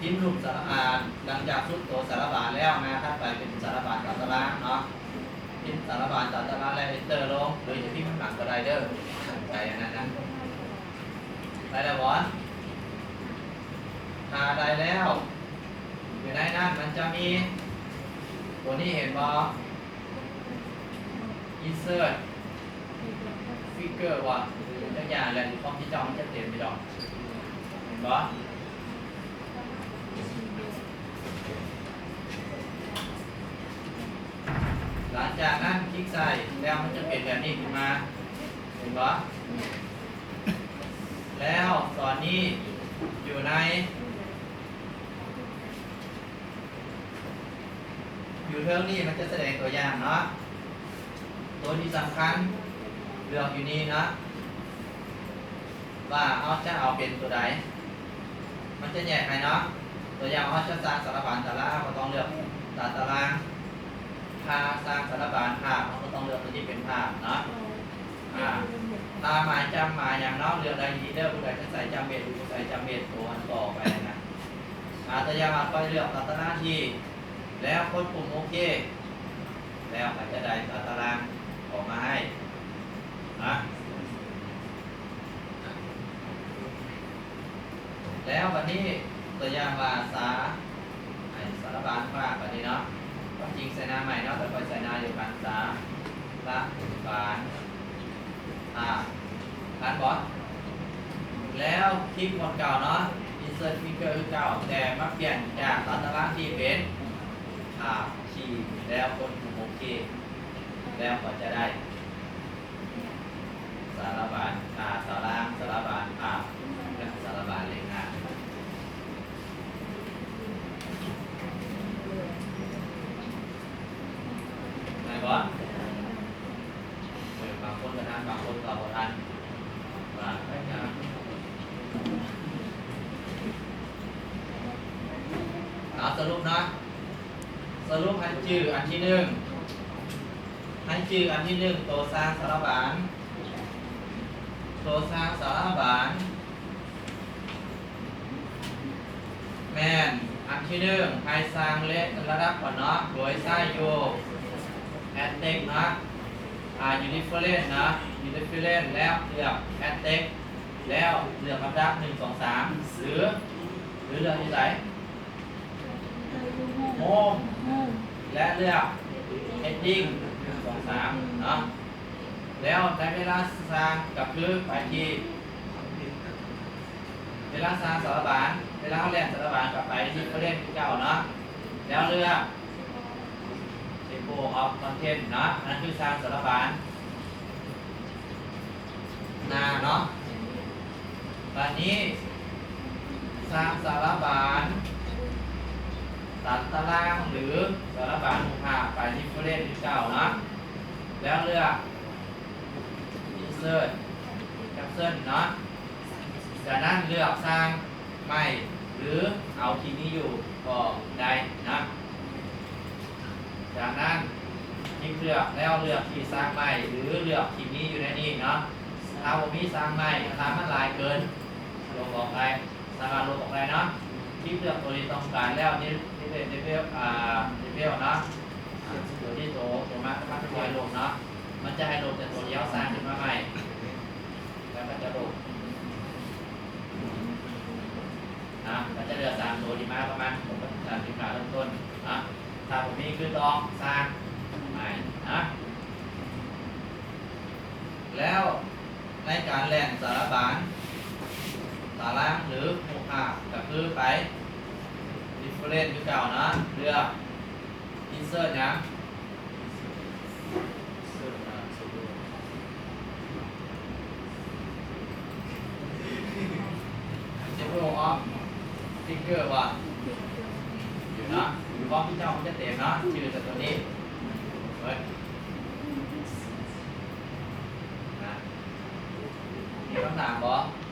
ພິມຮູບສາລະບານ ຫຼັງຈາກສຸດໂຕສາລະບານແລ້ວ ໜ້າຖັດໄປເປັນສາລະບານຕາຕະລາງເນາະ. ພິມສາລະບານຕາຕະລາງ ແລ້ວ Enter ລົງ ຫຼືຈະພິມຂ້າງຫຼັງກໍໄດ້ເດີ ໃສ່ອັນນັ້ນນະ. ໄດ້ແລ້ວບໍ່? ຖ້າໄດ້ແລ້ວ ຢູ່ໃນນັ້ນມັນຈະມີຕົວນີ້ ເຫັນບໍ່? Insert Figure ວ່າ ຈັກຢ່າງແຫຼະ ຢູ່ຄອມພິວເຕີມັນຈະເຕັມຢູ່ດອກ ເຫັນບໍ່? ຫຼັງຈາກນັ້ນຄລິກໃສ່ ແລ້ວມັນຈະເປັນແບບນີ້ຂຶ້ນມາ ເຫັນບໍ່? ແລ້ວຕອນນີ້ຢູ່ໃນ ຢູ່ເທິງນີ້ມັນຈະສະແດງຕົວຢ່າງເນາະ. ໂຕທີ່ສຳຄັນ ເລືອກຢູ່ນີ້ເນາະ ວ່າເຮົາຈະເອົາເປັນໂຕໃດ. ມັນຈະແຍກໃຫ້ເນາະ. ຕົວຢ່າງ ເຮົາຈະສ້າງສາລະບານຕາລາງ ເຮົາກໍຕ້ອງເລືອກຕາຕະລາງ. ຖ້າສ້າງສາລະບານພາບ ເຮົາກໍຕ້ອງເລືອກຕົວທີ່ເປັນພາບເນາະ. ອາ ຖ້າໝາຍຈ້ຳ ໝາຍຫຍັງເນາະ ເລືອກໄດ້ອີກເດີ ຜູ້ໃດຈະໃສ່ຈ້ຳເບັດ ຫຼືບໍ່ໃສ່ຈ້ຳເບັດ ໂຕອັນຕໍ່ໄປນະ. ອາ ຕົວຢ່າງວ່າ ຂ້ອຍເລືອກຕາຕະລາງທີ່ ແລ້ວກົດປຸ່ມໂອເຄ ແລ້ວກໍຈະໄດ້ຕາຕະລາງອອກມາໃຫ້ນະ. ແລ້ວບັດນີ້ ຕົວຢ່າງວ່າ ສາ ໃຫ້ສາລະບານພາບບັດນີ້ເນາະ. ຄວາມຈິງໃສ່ໜ້າໃໝ່ເນາະ ແຕ່ຂ້ອຍໃສ່ໜ້າດຽວກັນ ສາລະບານ ອາ ທັນບໍ່? ແລ້ວຄລິກບ່ອນເກົ່າເນາະ Insert Figure ຄືເກົ່າ ແຕ່ມາປ່ຽນຈາກຕາຕະລາງທີ່ເປັນພາບທີ່ ແລ້ວກົດປຸ່ມໂອເຄ ແລ້ວກໍຈະໄດ້ສາລະບານ ອາ ຕາລາງສາລະບານພາບ ແລະ ສາລະບານເລກໜ້າ. ໄດ້ບໍ່? ເອີ ບາງຄົນກໍທັນ ບາງຄົນກໍບໍ່ທັນ ວ່າໄປນະ. ເອົາ ສະຫຼຸບເນາະ ສະຫຼຸບໃຫ້ຈື່ອັນທີໜຶ່ງ ໃຫ້ຈື່ອັນທີໜຶ່ງ ໂຕສ້າງສາລະບານ ໂຕສ້າງສາລະບານ ແມ່ນ ອັນທີໜຶ່ງ ໃຫ້ສ້າງເລກລະດັບກ່ອນເນາະ ໂດຍໃຊ້ຢູ່ Add Text ເນາະ ອາ New Different ເນາະ New Different ແລ້ວເລືອກ Add Text ແລ້ວເລືອກລຳດັບ ໜຶ່ງ ສອງ ສາມ ຫຼື ຫຼືເລືອກຢູ່ໃສ? Home ແລະ ເລືອກ Heading ໜຶ່ງ ສອງ ສາມ ເນາະ ແລ້ວໃນເວລາສ້າງກໍຄືໄປທີ່ ເວລາສ້າງສາລະບານ ເວລາເຮົາແລ່ນສາລະບານກໍໄປ Different ຄືເກົ່າເນາະ ແລ້ວເລືອກ Table of Content ເນາະ ອັນນັ້ນຄືສ້າງສາລະບານໜ້າເນາະ. ບາດນີ້ສ້າງສາລະບານຕາຕະລາງ ຫຼື ສາລະບານຮູບພາບໄປ Different ຄືເກົ່າເນາະ ແລ້ວເລືອກ Insert Caption ເນາະ. ຈາກນັ້ນເລືອກສ້າງໃໝ່ ຫຼື ເອົາທີ່ມີຢູ່ກໍໄດ້ນະ. ຈາກນັ້ນຄລິກເລືອກ ແລ້ວເລືອກທີ່ສ້າງໃໝ່ ຫຼື ເລືອກທີ່ມີຢູ່ໃນນີ້ເນາະ. ຖ້າບໍ່ມີສ້າງໃໝ່ ຖ້າມັນຫຼາຍເກີນ ລົບອອກໄດ້ ສາມາດລົບອອກໄດ້ເນາະ. ຄລິກເລືອກຕົວທີ່ຕ້ອງການແລ້ວ Delete Table ເນາະ. ຕົວນີ້ໂຕ ຕົວມາ ມັນຈະບໍ່ໃຫ້ລົບເນາະ ມັນຈະໃຫ້ລົບແຕ່ຕົວທີ່ເຮົາສ້າງຂຶ້ນມາໃໝ່. ແລ້ວກໍຈະລົບນະ ກໍຈະເຫຼືອສາມໂຕທີ່ມາປະມານຫົກສິບຫ້າເລີ່ມຕົ້ນນະ. ຖ້າບໍ່ມີຄືຕ້ອງສ້າງໃໝ່ນະ. ແລ້ວໃນການແລ່ນສາລະບານຕາລາງ ຫຼື ຮູບພາບ ກໍຄືໄປ Different ຄືເກົ່ານະ ເລືອກ Insert ຫຍັງ? ເຊເບິລອອບຟິກເກີວ່າ ຢູ່ເນາະ ຢູ່ຄອມພິວເຕີມັນຈະເຕັມເນາະ ຊື່ຈະຕົວນີ້ເບິ່ງນະ. ມີຄຳຖາມບໍ່?